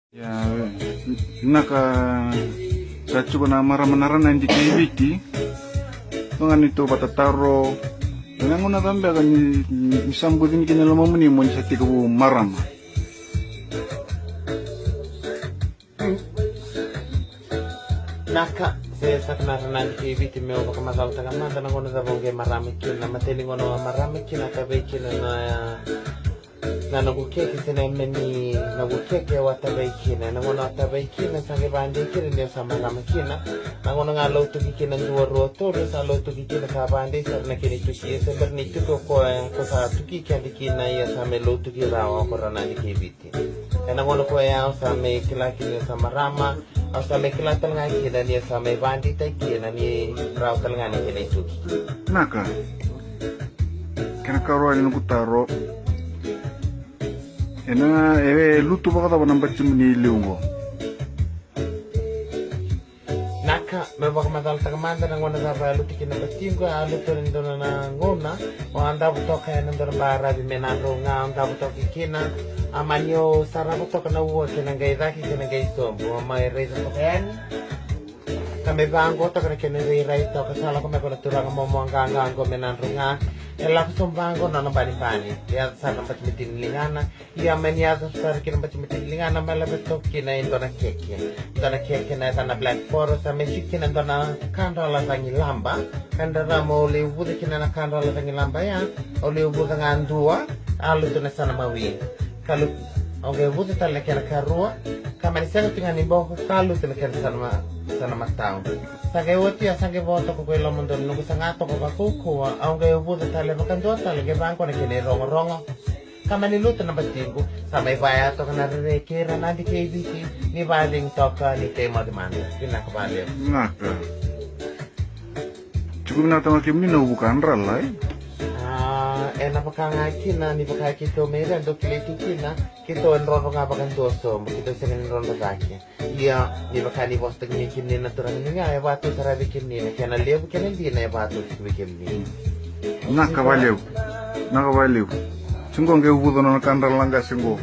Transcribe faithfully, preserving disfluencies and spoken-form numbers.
Ia, vinaka. Sa tiko na marama na Ranadi kei Viti. Toga ni tou vatataro. Ena gauna cava beka ni, ni, ni sa bucini kina lomamuni mo ni sa tekivu marama? Naka, se saka na Ranadi kei Viti meu vakamacalataka mada na gauna cava au qai marama kina. Na matai ni gauna au a marama kina, a tavei kina na, na noqu keke, se na yame ni noqu keke au a tavei kina. Na gauna au a tavei kina, sa qai vadei kina ni au sa marama kina. Na gauna ga lautuki kina dua, rua, tolu, sa lautuki kina, sa vadei sara na kena ituki. Ia se bera ni tuki o koya, ko sa tuki keda kina, ia sa mai lautuki rawa ko Ranadi kei Viti. Ena gauna koya au sa mai kila kina ni au sa marama, au sa mai kila tale ga kina ni au sa mai vadeitaki kina ni rawa tale ga na kena ituki. Naka. Kena karua ni noqu taro. Ena, e lutu vakacava na batimuni e liu oqo? Naka, meu vakamacalataka mada na gauna cava e lutu kina na batiqu, a lutu ena dua na gauna, au a davo toka ena dua na baravi me Nadroga, au davo toka kina, a mani au sarava toka na ua kei na qai cake kei na qai sobu, au mai raica toka yani. Ka me vaqo toka na kena irairai toka, sa lako mai ko na turaga momo qaqa qo me Nadroga, e lako sobu vaqo na nona banibani, e yaco sara na batimatini ni ligana, Ia mani yaco sara kina batimatini ligana, mai lave toka kina e dua na keke. Dua na keke na yacana Black Forest, a mai siki kina dua na kadrala cagilaba. Ka dra mo lai vuca kina na kadrala cagilaba ya, au lai vuca ga dua, a lutu na sana mawi. Ka lutu, au qai vuca tale na kena karua, ka mani sega tu ga ni boko, ka lutu na kena sana ma-, sana matau. Sa qai oti, a sa qai vo toka ko i loma donu, noqu saga toka vakaukauwa, au qai vuca tale vakadua tale, qai vaqo na kena irogorogo. Ka mani lutu na batiqu, sa mai vaya toka na rere kei Ranadi kei Viti, ni vacegu toka ni kei moce mada. Vinaka vakalevu. Naka. Tiko vinaka toka kemuni na uvu kadrala, e? A, ena vaka ga kina, ni vaka keitou mai ira, dou kilai tu kina, keitou e drodro ga vakadua sobu, keitou sega ni drodro cake. Ia, ni vaka ni vosataki mai kemuni na turaga ni ga, e vatu sara vei kemuni, na kena levu kei na dina e vatu tiko vei kemuni. Naka vakalevu. Naka vakalevu. Sega qai vuca nona kadrala na qase qo.